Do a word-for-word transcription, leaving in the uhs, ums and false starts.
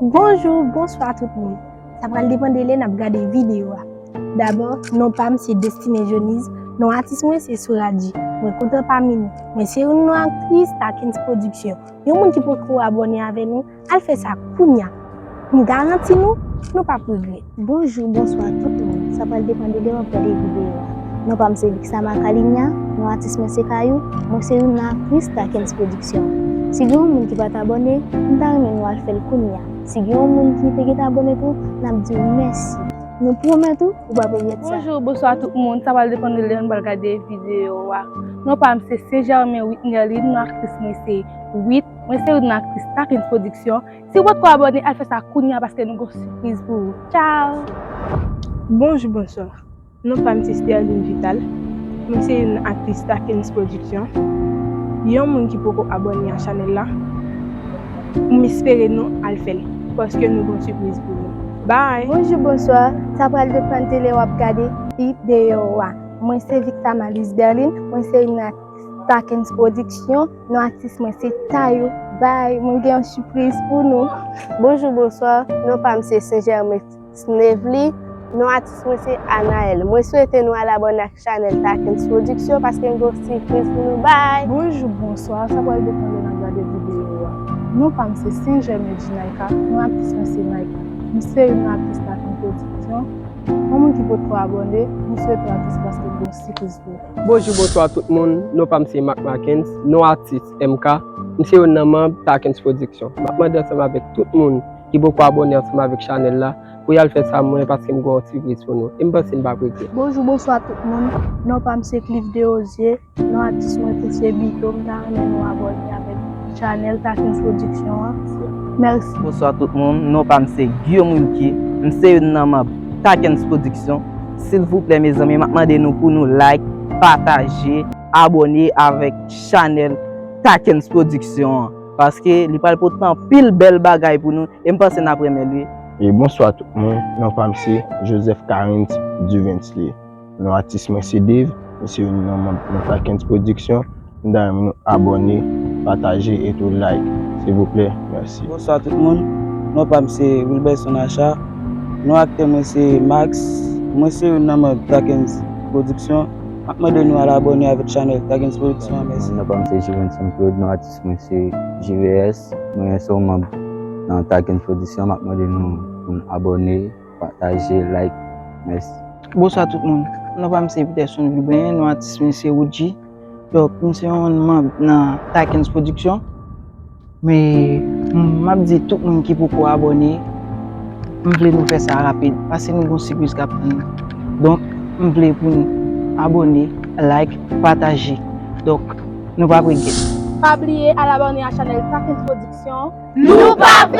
Bonjou, bonswa tout moun. Sa pral depann de lè n ap gade videyo a. Dabò, non pa m se Destine Joniz, non atis mwen se Soradji. Mwen kontan pami nou. Mwen se youn nan aktris Takens Production. Yon moun ki poko abòne avè nou, al fè sa kounya. M garanti nou, nou p ap regrèt. Bonjou, bonswa tout moun. Sa pral depann de lè w ap gade videyo a. Non pa m se Vixama Kalinia, non atis mwen se Kayou, mwen se youn nan aktris Takens Production. Si gen yon moun ki pa t abòne, m ta renmen nou al fè l kounya. Si gen yon moun ki te gentan abòne tou, n ap di w mèsi. Nou pwomèt ou, ou p ap regrèt sa. Bonjou, bonswa tout moun. Sa pral depann de lè nou pral gade videyo a. Non pa m se Sen Jèmen Witnerline, non aktris mwen se Wit, mwen se youn nan aktris Takens Production. Si w potko abòne, al fè sa kounya paske nou gon sipriz pou ou. Tchao! Bonjou, bonswa. Non pa m se Sterline Vital. Mwen se youn nan aktris Takens Production. Yon moun ki poko abòne a chanèl la, m espere nou al fè l paske nou gon sipriz pou nou. Bye! Bonjou, bonswa. Sa pral depann de lè w ap gade videyo a. Mwen se Victor Malice Berlin. Mwen se youn nan aktris Takens Production. Non atis mwen se Tayou. Bye! Mwen gen yon sipriz pou nou. Bonjou, bonswa. Non pa m se Sen Jèmen Snevely. Non atis mwen se Anaël. Mwen swete nou al abòne ak chanèl Takens Production paske m gen yon sipriz pou nou. Bye! Bonjou, bonswa. Sa pral depann lè n ap gade videyo a. Non pa m se Sen Jèmen Jinaika. Non atis mwen se Naika. M se youn nan aktris Takens Production. Yon moun ki potko abòne, m swete w atis paske m gen yon sipriz pou ou. Bonjou, bonswa tout moun. Non pa m se Marc Markens, non atis M K. M se youn nan manm Takens Production. M ap mande ansanm avèk tout moun ki poko abòne ansanm avèk chanèl la pou y al fè sa mwen paske m gen yon sipriz pou nou. E m panse n p ap regrèt. Bonjou, bonswa tout moun. Non pa m se Cliff Desrosiers. Non atis mwen tou se Bito, m ta renmen nou abòne avèk chanèl Takens Production an. Mèsi. Bonswa tout moun, non pa m se Guillaume Wilky, m se youn nan manm Takens Production. Silvouplè mezanmi, m ap mande nou pou nou like, pataje, abòne avèk chanèl Takens Production an, paske li pral pote anpil bèl bagay pou nou, e m panse n ap renmen l wi. E bonswa tout moun, non pa m se Joseph Carins Duvensley. Non atis mwen se Dave, mwen se youn nan manm nan Takens Production. M ta renmen nou abòne, pataje e tou like, silvouplè. Mèsi. Bonswa tout moun, non pa m se Wilberson Achat, non aktè mwen se Max, mwen se youn nan manm Takens Production. M ap mande nou al abòne avèk chanèl Takens Production an, mèsi. Non pa m se Juvenson Claude, non atis mwen se J V S, mwen se yon manm nan Takens Production, m ap mande nou pou n abòne, pataje, like. Mèsi. Bonswa tout moun. Non pa m se Peterson Vilbren, non atis mwen se Woodji. Donk, m se yon manm nan Takens Production. Men, m ap di tout moun ki poko abòne, m vle nou fè sa rapid, paske nou gon sipriz k ap tann nou. Donk, m vle pou nou abòne, like, pataje. Donk, nou p ap regrèt. Pa bliye al abòne a chanèl Takens Production. Nou p ap